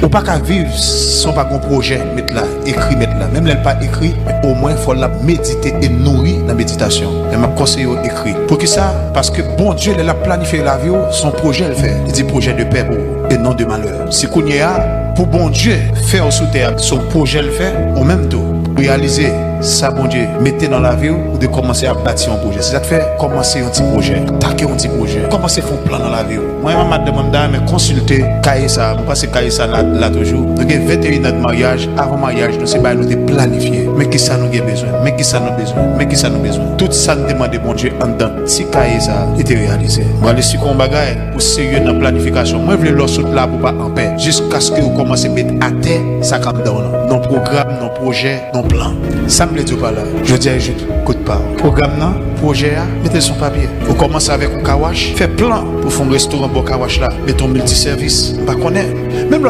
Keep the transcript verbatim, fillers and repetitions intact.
Ou pa ka viv san w pa gen yon pwojè, met la, ekri, met la. Menm lè l pa ekri, men omwen fò l ap medite e nouri nan meditasyon. Men m ap konseye w ekri. Poukisa? Paske Bondye, lè l ap planifye lavi w, se yon pwojè l fè. Li di pwojè de pè pou ou e non de malè. Si kounye a, pou Bondye fè w sou tè a, se yon pwojè l fè, ou menm tou, reyalize sa Bondye mete nan lavi w, ou dwe kòmanse ap bati yon pwojè. Se sa k fè, kòmanse yon ti pwojè, atake yon ti pwojè, kòmanse fè yon plan nan lavi w. Mwen, mwen, madanm mwen, m ta renmen konsilte kaye sa a. Mwen panse kaye sa a la, la toujou. Nou gen venteyen an de maryaj. Avan maryaj nou, se bagay nou te planifye. Men kisa nou gen bezwen. Men kisa nou bezwen. Men kisa nou bezwen. Tout sa nou te mande Bondye anndan ti kaye sa a, li te reyalize. Mwen ale sipon bagay pou serye nan planifikasyon. Mwen vle lè w sot la pou pa anpè. Jiskaske ou kòmanse met atè sa k anndan w lan. Non pwogram, non pwojè, non plan. Sa m vle di w pa la. Jodi a, e jou kout pa w. Pwogram nan, pwojè a, mete l sou papye. Ou kòmanse avèk yon kawach, fè plan pou fè yon restoran bò kawach la, mete yon miltisèvis, m pa konnen. Menm lè